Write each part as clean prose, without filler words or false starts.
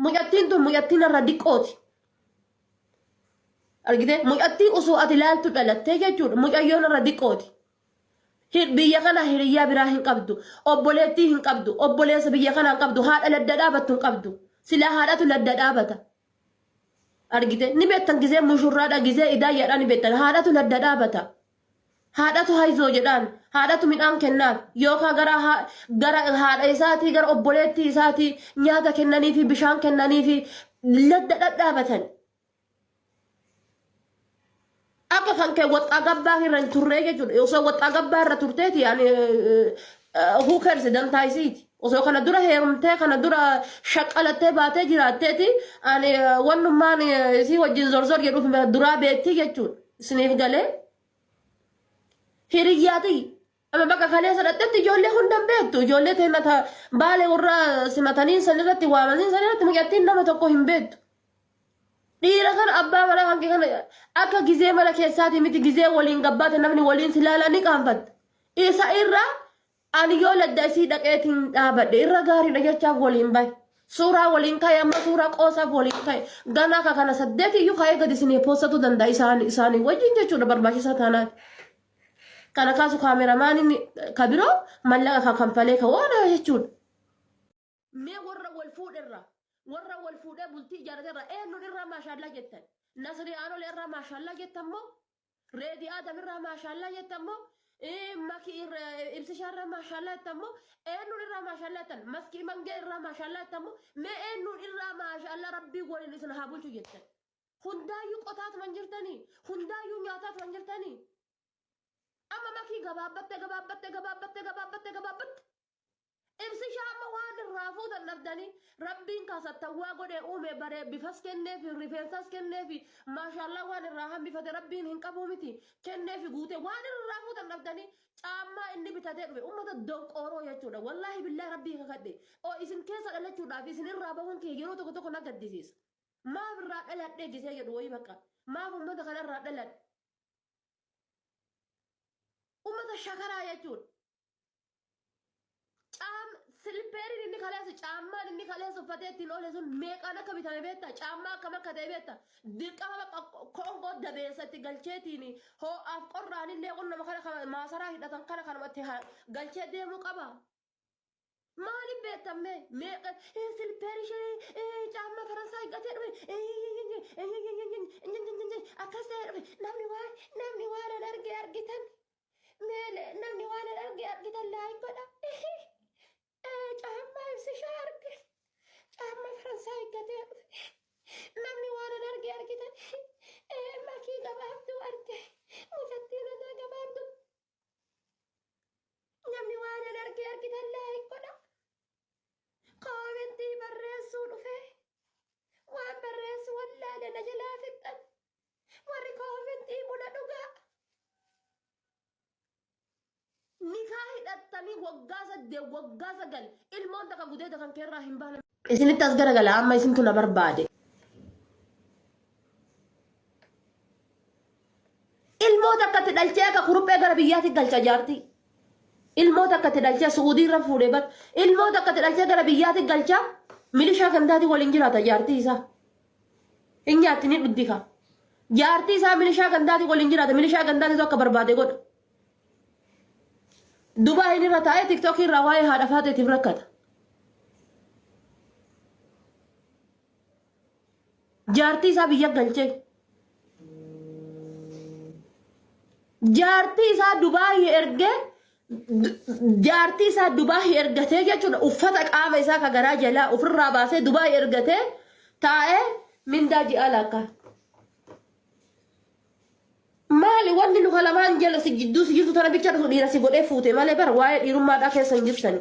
Mucattiin tun mucattiin irra diqqooti. Argite mucattii osoo ati laaltu dhalattee jechuudha. Mucayyoon irra diqqooti. Biyya kana hiriyyaa biraa hin qabdu. Obboleettii hin qabdu. Obboleessa biyya kana hin qabdu. Haadha ladda dhaabattu hin qabdu. Silaa haadhatu ladda dhaabata. Argite ni beektan gizee mushurraadha gizee idaayyaadha ni beektan haadhatu ladda dhaabata. Haadhatu hayzoo jedhaan haadhatu midhaan kennaaf yookaan gara gara haadha isaatii gara obboleettii isaatii nyaata kennaniifi bishaan kennaniifi ladda dhadhaabatan. Akka kan kee waxxaa gabbaa irra hin turree jechuudha. Osoo waxxaa gabbaa irra turteeti yaani who cares dantaa isiiti. Osoo kana dura heerumtee kana dura shaqqalattee baatee jiraatteeti ani wannummaan isii wajjin zorzor jedhuuf duraa beektii jechuudha. Isiniif galee hiriyyaati. Amma bakka kaleessa dhaqxetti ijoollee hunda hin beektu. Ijoollee teenna ta baalee warra simatanii san irratti waamanii san irratti mucattiin nama tokko hin beektu. Dhiira kana abbaa manaa kan kee kana akka gizee mana keessaatii miti gizee waliin gabbaate namni waliin si ilaalaa ni qaanfatta. Isa irra ani yoo ladda isii dhaqeetiin dhaabadhe irra gaariidha jechaaf waliin bahe. Suuraa waliin ka'e amma suuraa qoosaaf waliin ka'e. Ganaa ka kana saddeet iyyuu ka'ee gadi isinii poostatu danda'a isaan isaanii wajjin jechuudha barbaachisaa taanaan. Kana kaasu kaameramaaniin ka biroo mallaqa ka kanfalee ka waan jechuudha. Mee warra wal fuudherra warra wal fuudhee bultii ijaarraterra eenyuun irraa maashaallaa jettan? Nasrii Aanolee irraa maashaallaa jettan moo? Reedii Aadam irraa maashaallaa jettan moo? Maki Ibsishaa irraa maashaallaa jettan moo? Eenyuun irraa maashaallaa jettan? Maskii Mangee irraa maashaallaa jettan moo? Mee eenyuun irraa maashaallaa rabbii waliin isin haa bulchu jettan? Hundaayyuu qotaatuma hin jirtanii? Hundaayyuu nyaataatuma hin jirtanii? Amma makii gabaabbatte gabaabbatte gabaabbatte gabaabbatte gabaabbatte. Ibsishaa amma waan irraa fuutan dhabdanii rabbiin kaasattawwaa godhee uume baree bifas kenneefi rifeensas kenneefi maashaallaa waan irraa hambifate rabbiin hin qabuu miti kenneefi guute waan irraa fuutan dhabdanii caammaa inni bitatee dhufe ummata donqooroo jechuudha wallaahi billaa rabbii kakadhe o isin keessa dhalachuudhaaf isin irraa bahuun kee yeroo tokko tokko na gaddisiisa maaf irraa dhaladhe gisee jedhu wayii bakka maaf ummata kana irraa dhaladhe ummata shakaraa jechuudha. Caam silpeeriin inni kaleessa caammaan inni kaleessa uffatee ittiin oole sun meeqaan akka bitame beektaa? Caammaa akkam akka ta'e beektaa? Dirqama bakka koongoo dabeessa itti galcheetiin hoo'aaf qorraan illee qunnama kana kana maasaraa hidhatan kana kanumatti galchee deemuu qaba. Maaliif beektan mee meeqa silpeer ishee caammaa Faransaay gatee dhufe akkas ta'ee dhufe namni waan namni waan an arge argitan. Mee namni waan an arge argitan like godha. Caammaa ibsishaa arge. Caammaa Faransaay gatee dhufe. Namni waan an arge argitan. Makii gabaabduu arge. Mucattiin anaa gabaabduu. Namni waan an arge argitan like godha. Koomentii barreessuu dhufe. Waan barreessu wallaale na jalaa fixxan. Warri koomentii buna dhugaa. Nikaa hidhattanii waggaa saddeet waggaa sagal ilmoon takka gudeeda kan keerraa hin baane. Isinitti as garagala amma isintu na barbaade. Ilmoo takka itti dhalchee akka kuruphee gara biyyaatti galcha jaartii. Ilmoo takka itti dhalchee Su'uudii irra fuudhee bar. Ilmoo takka itti dhalchee gara biyyaatti galcha milishaa gandaatii waliin jiraata jaartii isaa. Hin nyaatti ni dhugdi kaa. Jaartii isaa milishaa gandaatii waliin jiraata. Milishaa gandaatiitu akka barbaade godha. Dubaayin irra taa'ee tiktookii irraa waa'ee haadha faaxeetiif rakkata. Jaartii isaa biyya galchee. Jaartii isaa Dubaayii ergee jaartii isaa Dubaayii ergatee jechuudha uffata qaama isaa ka garaa jalaa ofirraa baasee Dubaayii ergatee taa'ee mindaa ji'aa laakkaa. Maali wanni luka lamaan jala si jidduu si jirtu tana bicha dhufu dhiira si godhee fuute malee bara waa'ee dhiirummaadhaa keessa hin jirtani.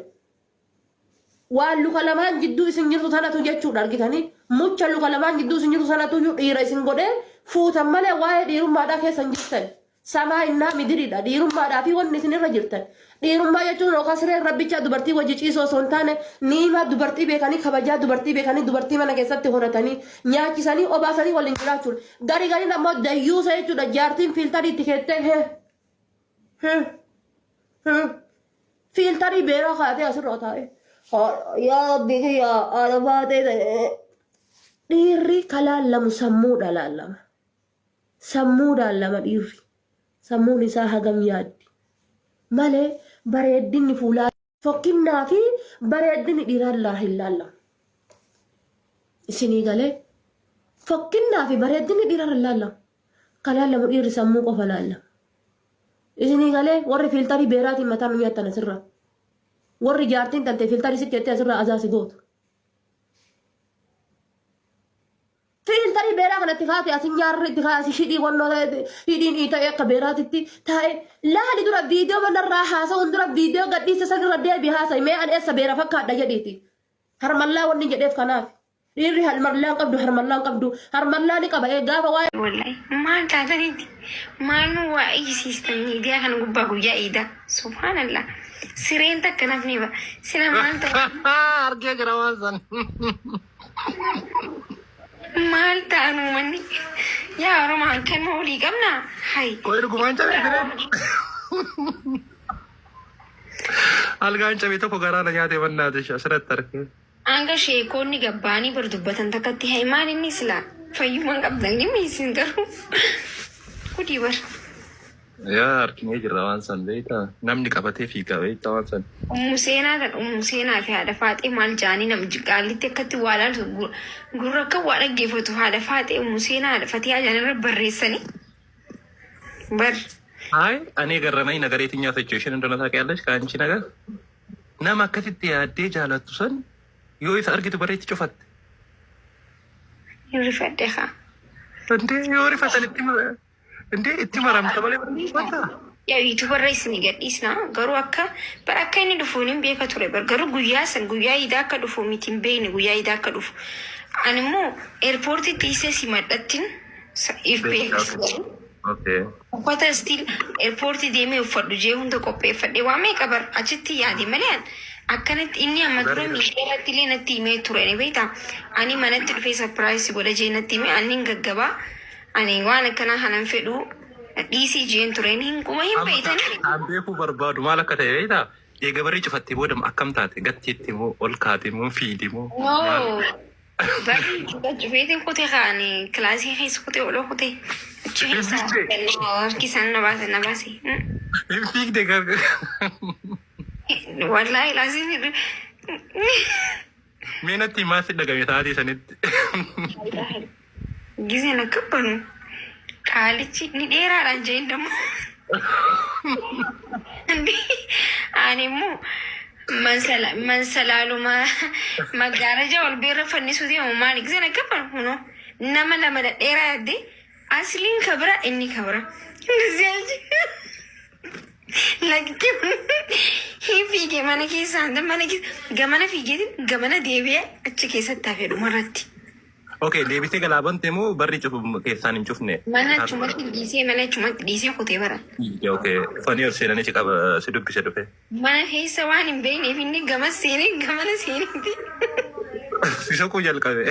Waan luka lamaan jidduu isin jirtu tanatu jechuudha argitanii mucha luka lamaan jidduu isin jirtu sanatu iyyuu dhiira isin godhee fuutan malee waa'ee dhiirummaadhaa keessa hin jirtan. Samaa innaa midiriidha dhiirummaadhaa fi wanni isin irra jirtan. Dhiirummaa jechuun yookaan siree rabbichaa dubartii wajji ciisoo osoo hin taane niimaa dubartii beekanii kabajaa dubartii beekanii dubartii mana keessatti horatanii nyaachisanii obaasanii waliin jiraachuudha. Gari gariin ammoo dayyuusa jechuudha jaartiin fiiltarii itti keettee hee hee hee Fiiltarii beeraa kaa'atee asirra taa'e. Yaa rabbii kiyya haadha baatee ta'e. Dhiirri ka laallamu sammuudha laallama. Sammuudhaan lama dhiirri. Sammuun isaa hagam yaaddi. Malee bareeddinni fuulaa fokkinnaa fi bareeddinni dhiiraan laa hin laallamu. Isinii galee fokkinnaa fi bareeddinni dhiiraan hin laallamu. Ka laallamu dhiirri sammuu qofa laallama. Isinii galee warri fiiltarii beeraatiin mataa nu nyaattan asirraa. Warri jaartiin tantee fiiltarii sitti jettee asirraa azaa si gootu. Fiiltarii beeraa kanatti kaate asin nyaarri itti kaase hidhii wannoo hidhiin ta'e akka beeraatitti taa'e laali dura viidiyoo manarraa haasa'uun dura viidiyoo gadhiisa san irra deebi haasa'i mee ani eessa beera fakkaadha jedhiiti. Harmallaa wanni jedheef kanaaf. Dhiirri harmallaa hin qabdu harmallaa hin qabdu harmallaa ni qaba ee gaafa waa'ee Wallahi maal taataniiti maal nu waa iyyisiistan miidiyaa kana gubbaa guyyaa iidaa subhaanallah sireen takka nafni ba sila maal ta'u Argee jira waan san. Maal ta'an uummanni? Yaa Oromoo hanqina olii qabnaa? Hay. Qoy dhugumaan cabee sireen. Algaan cabee tokko garaa na nyaatee bannaate ishee asirratti argee. Hanga sheekoonni gabbaanii bar dubbatan takkatti hay maal inni silaa fayyummaan qabdan dhimmi isin garuu gudii bar. Yaa arginee jirra waan san beektaa namni qabatee fiiga beektaa waan san. Ummu seenaa tan ummu seenaa fi haadha faaxee maal jaanii nam qaallitti akkatti waa laaltu gurra akka waa dhaggeeffatu haadha faaxee ummu seenaa haadha fatiyaa jaan irra barreessanii bar. አይ እኔ ገረመኝ ነገር የትኛው ሲቹዌሽን እንደሆነ ታውቂያለሽ? ከአንቺ ነገር nama akkasitti yaaddee jaalattu san yoo isa argitu bareetti cufatte. Hin rifadhe kaa. እንዴ yoo rifatan itti እንዴ itti maramta malee barreeffata. Yaa YouTube irra isin gadhiisna garuu akka bara akka inni dhufu hin beeka ture bar garuu guyyaa san guyyaa iidaa akka dhufu miti hin beekne guyyaa iidaa akka dhufu. Ani immoo eerpoortiitti isa simadhattin if beeka. Uffata still eerpoortii deemee uffadhu jee hunda qopheeffadhe waa meeqa bar achitti yaade malee an akkanatti inni amma dura miidiyaa irratti illee natti himee ture ni beektaa. Ani manatti dhufee surprise godha jee natti himee ani hin gaggabaa. Ani waan akkanaa kanan fedhu dhiisii jeen tureen hin quba hin beeytanii. Kan beekuu barbaadu maal akka ta'e beektaa? Eega barii cufattee booda akkam taate gatteetti moo ol kaate moo fiidi moo? No. Barii cufeetiin kutee kaani kilaasii keessa kutee oloo kutee achi keessa harki isaan na baase na baase. Hin fiigde gargar. Wallaahi laasiin Mee natti himaa si dhagame sa'aatii sanitti. Gizeen akka banu qaalichi ni dheeraadhaan jeen dammoo. Ani immoo mansalaaluma maggaaraja ol beerra fannisuu deemu maali gizeen akka banu kunoo nama lama dhedheeraa yaadde asliin kabira inni kabira. Lakki hin fiigee mana keessaa mana keessa gamana fiigeetiin gamana deebi'ee achi keessatti hafee dhumarratti. Okay, deebitee galaa bante moo barri cufu keessaan hin cufne? Mana achumatti dhiisee mana achumatti dhiisee kutee bara. Okay, dhufanii ol seenanii si qaba si dubbise dhufe. Mana keessa waan hin beekneef inni gama seenee gamana seeneeti. Si soquu jalqabe.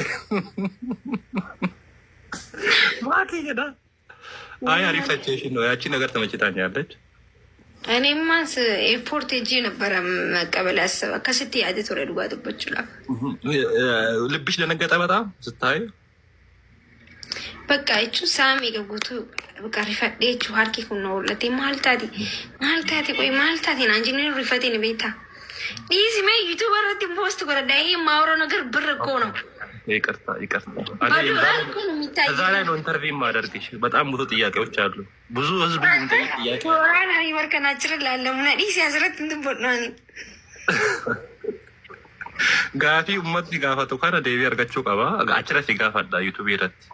Maatii jedha. አይ አሪፍ ሳቹዌሽን ነው። ያቺ ነገር ተመችታኛለች። እኔማስ ኤርፖርት ሄጄ ነበረ መቀበል ያሰበ akkasitti yaade ture dhugaa dubbachuudhaaf. ልብሽ ደነገጠ በጣም ስታይ? Bakka jechuun sa'a meeqa guutuu bakka rifadhee jechuun harki kun na hollate maal taate maal taate qoy maal taate naan jennee rifatee ni beektaa. Dhiisi mee YouTube irratti post godhadha ይሄ የማወራው ነገር ብር እኮ ነው። ይቅርታ ይቅርታ። በዶላር እኮ ነው የሚታየው። እዛ ላይ ነው interview ማደርግሽ። በጣም ብዙ ጥያቄዎች አሉ። ብዙ ህዝብ የሚጠይቅ ጥያቄ አለ። Tooraan ani barka achirra laallamu na dhiisi asirratti hin dubbadhu ani. Gaafii uummatni gaafatu kana deebii argachuu qaba. Achirratti gaafadha YouTube irratti.